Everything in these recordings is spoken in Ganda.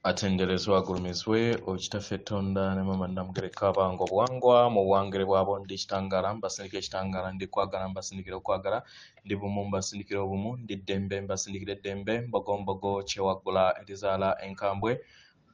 Atenderezebwe agulumizibwe Kitaffe Tonda ne Maama Namugereka abange obuwangwa mu buwangire bwabo. Ndi kitangaala, mbasindikira ekitangaala. Ndi kwagala, mbasindikira okwagala. Ndi bumu, mbasindikira obumu. Ndi ddembe, mbasindikira eddembe. Mbogombogo kyewaggula erizaala enkambwe,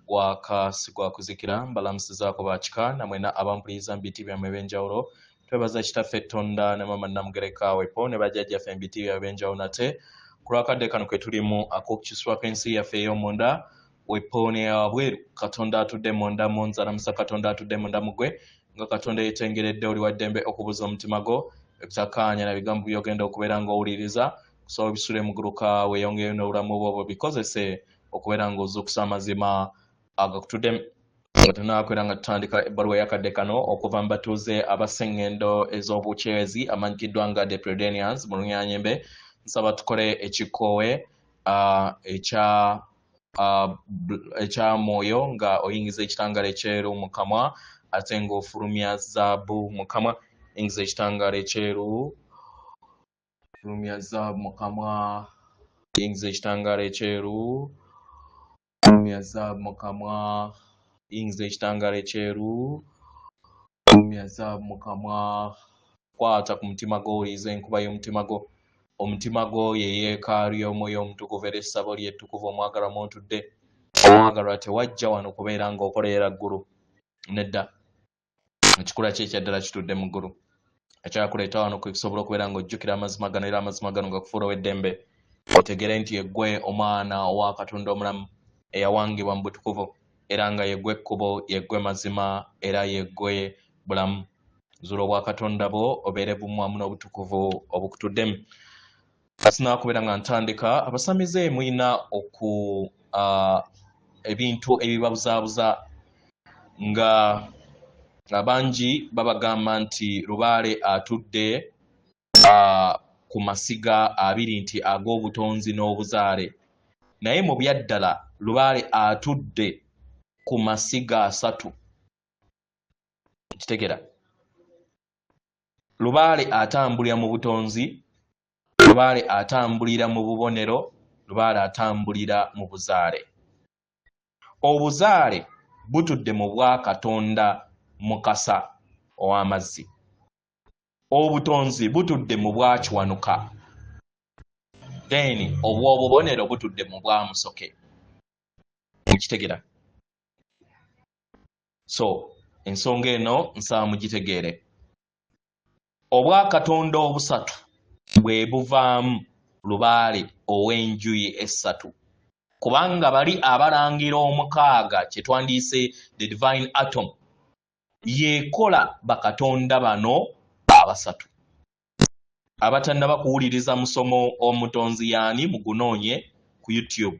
gwaka si gwa kuzikira. Mbalamusizaako bakika namwena abampuliriza mu biti byammwe ebyenjawulo. Twebaza Kitaffe Tonda ne Maama Namugereka wepo ne bajjajjaffe mu biti byabwe ebyenjawulo nate ku lwakadde kano ke tulimu ak'okukyusibwa kw'ensi yaffe ey'omunda wepo neyawabweru. Katonda atudde munda mu nze alamusa Katonda atudde munda mu ggwe. Nga Katonda yeetengeredde, oli wa ddembe okubuza omutima gwo ebitakaanya na bigambo by'ogenda okubeera ng'owuliriza. Kusaba obisule muguluka, weeyongereyo n'obulamu bwo bwebikozese okubeera ng'ozuukusa amazima agakutuddemu. Nga tunakwera nga tutandika ebbaluwa eyakadde kano okuva mu batuuze abaseŋŋendo ez'obukyezi amanyikiddwa nga the Predanians mu Lunyanyembe, nsaba tukole ekikoowe ekya mwoyo, nga oyingiza ekitangaala ekyeru mu kamwa ate ng'ofulumya zaabu mu kamwa. Yingiza ekitangaala ekyeru, fulumya zaabu mu kamwa. Yingiza ekitangaala ekyeru, fulumya zaabu mu kamwa. Yingiza ekitangaala ekyeru, fulumya zaabu mu kamwa. Kwata ku mutima gwo, owulirize enkuba y'omutima gwo. Omutima gwo ye yeekaalu y'Omwoyo Omutukuvu era essabo lye ettukuvu omwagalwa mw'otudde. Omwagalwa, tewajja wano kubeera ng'okolerera ggulu, nedda. Ekikula kye ekyaddala kitudde mu ggulu. Ekyakuleeta wano kwe kusobola okubeera ng'ojjukira amazima gano, era amazima gano gakufuula ow'eddembe, otegere nti yeggwe omwana owa Katonda omulamu eyawangibwa mu butukuvu, era nga yeggwe ekkubo, yeggwe mazima, era yeggwe bulamu. Zuula obwakatonda bwo, obeere bumu wamu n'obutukuvu obukutuddemu. Sinaakubeera nga ntandika, abasamize mulina oku ebintu ebibabuzaabuza, nga abangi babagamba nti Lubaale atudde ku masiga abiri, nti ag'obutonzi n'obuzaale. Naye mu byaddala Lubaale atudde ku masiga asatu. Kitegera, Lubaale atambulira mu butonzi, Lubaale atambulira mu bubonero, Lubaale atambulira mu buzaale. Obuzaale butudde mu bwakatonda Mukasa ow'amazzi, obutonzi butudde mu bwakiwanuka, then obw'obubonero butudde mu bwamusoke. Mukitegera? So ensonga eno nsaba mugitegeere. Obwakatonda obusatu bwe buvaamu Lubaale ow'enjuyi essatu, kubanga bali abalangira omukaaga, kye twandiise the divine atom, yeekola bakatonda bano abasatu. Abatannaba kuwuliriza musomo "Omutonzi Yaani", mugunoonye ku YouTube.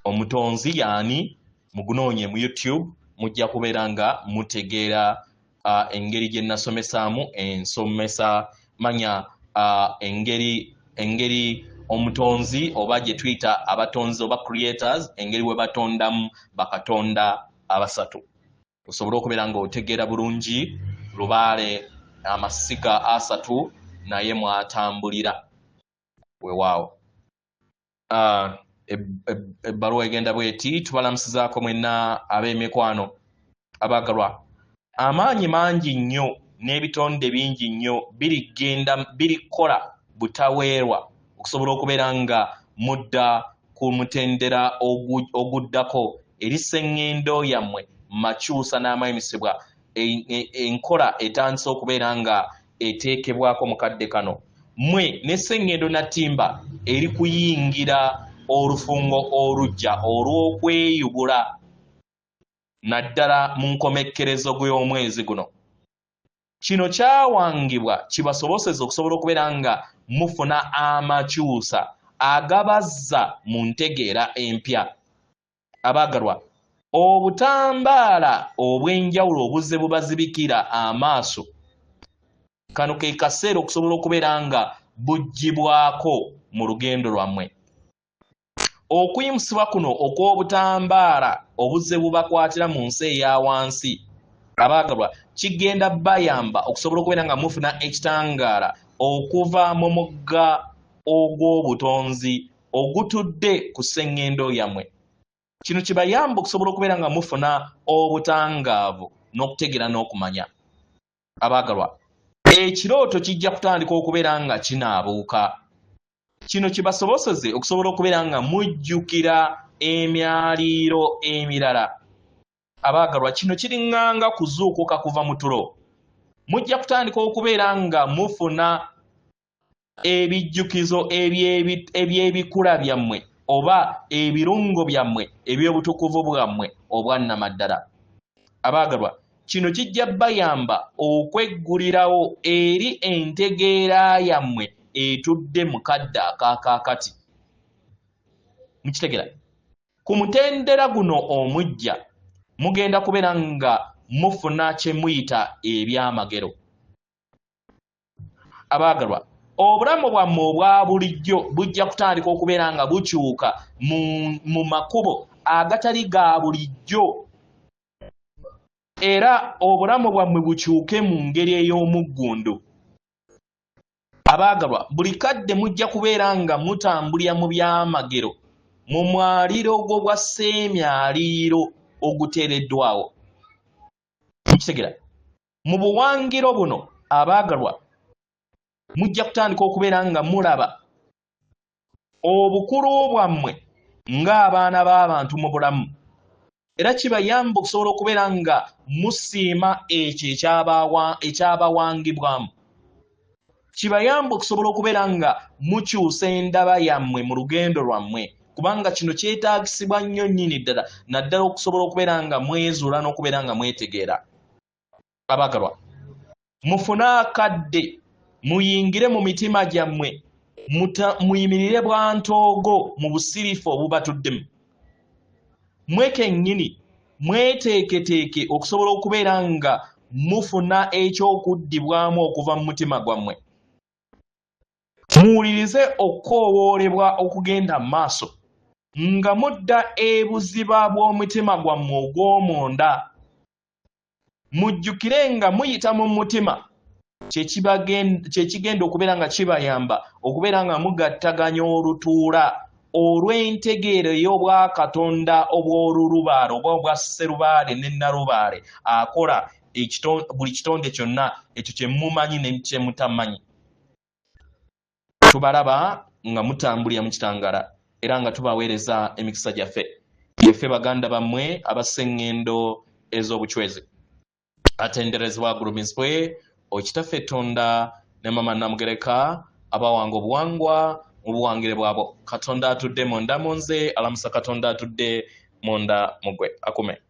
"Omutonzi Yaani", mugunoonye mu YouTube, mujja kubeera nga mutegeera engeri gye nasomesaamu ensomesa manya engeri omutonzi oba gye tuyita abatonzi oba creators, engeri bwe batondamu bakatonda abasatu, osobole okubeera ng'otegeera bulungi Lubaale amasiga asatu naye mwatambulira. Weewaawo, ebbaluwa egenda bweti: Tubalamusizaako mwenna ab'emikwano abaagalwa. Amaanyi mangi nnyo n'ebitonde bingi nnyo birigenda birikola butaweerwa okusobola okubeera nga mudda ku mutendera oguddako eri sseŋŋendo yammwe makyusa n'amayimisibwa. Enkola etandise okubeera nga eteekebwako mu kadde kano. Mmwe ne sseŋŋendo Natimba eri kuyingira olufungo olujja olw'okweyubula, naddala mu nkomekkerezo gw'omwezi guno. Kino kyawangibwa kibasoboseza okusobola okubeera nga mufuna amakyusa agabazza mu ntegeera empya. Abaagalwa, obutambaala obw'enjawulo obuzze bubazibikira amaaso, kano ke kaseera okusobola okubeera nga buggyibwako mu lugendo lwammwe. Okuyimusibwa kuno okw'obutambaala obuzze bubakwatira mu nsi eya wansi, abaagalwa, kigenda bayamba okusobola okubeera nga mufuna ekitangaala okuva mu mugga ogw'obutonzi ogutudde ku sseŋŋendo yammwe. Kino kibayamba okusobola okubeera nga mufuna obutangaavu n'okutegeera n'okumanya. Abaagalwa, ekirooto kijja kutandika okubeera nga kinaabuuka. Kino kibasoboseze okusobola okubeera nga mujjukira emyaliiro emirala. Abaagalwa, kino kiriŋŋanga kuzuukuka kuva mu tulo. Mujja kutandika okubeera nga mufuna ebijjukizo eby'ebikula byammwe oba ebirungo byammwe eby'obutukuvu bwammwe obwannamaddala. Abaagalwa, kino kijja bayamba okweggulirawo eri entegeera yammwe etudde mu kadde akaakaakati. Mukitegera? Ku mutendera guno omuggya, mugenda kubeera nga mufuna kye muyita ebyamagero. Abaagalwa, obulamu bwammwe obwa bulijjo bujja kutandika okubeera nga bukyuka mu makubo agatali ga bulijjo, era obulamu bwammwe bukyuke mu ngeri ey'omuggundu. Abaagalwa, buli kadde mujja kubeera nga mutambulira mu byamagero mu mwaliiro ogw'obwa sseemyaliiro oguteereddwawo. Mukitegera? Mu buwangiro buno, abaagalwa, mujja kutandika okubeera nga mulaba obukulu bwammwe ng'abaana b'abantu mu bulamu, era kibayamba okusobola okubeera nga musiima ekyo ekyabawangibwamu. Kibayamba okusobola okubeera nga mukyusa endaba yammwe mu lugendo lwammwe, kubanga kino kyetaagisibwa nnyo nnyini ddala, naddala okusobola okubeera nga mwezuula n'okubeera nga mwetegeera. Abaagalwa, mufune akadde muyingire mu mitima gyammwe, muyimirire bwantoogo mu busirifu obubatuddemu. Mwe kennyini mweteeketeeke okusobola okubeera nga mufuna eky'okuddibwamu okuva mu mutima gwammwe. Muwulirize okukoowoolebwa okugenda mu maaso nga mudda ebuziba bw'omutima gwammwe ogw'omunda. Mujjukire nga muyita mu mutima kye kigenda okubeera nga kibayamba okubeera nga mugattaganya olutuula olw'entegeera ey'obwakatonda obw'olulubaale oba obwa sserubaale ne nnalubaale akola buli kitonde kyonna, ekyo kye mumanyi ne kye mutamanyi. Tubalaba nga mutambulira mu kitangaala era nga tubaweereza emikisa gyaffe. Yeffe baganda bammwe abassa eŋŋendo ez'obucwezi. Atenderezebwa agulumizibwe Okitaffe Tonda ne Mama Namugereka abawanga obuwangwa mu buwangire bwabwo. Katonda atudde munda mu nze alamusa Katonda atudde munda mu gwe. Akume.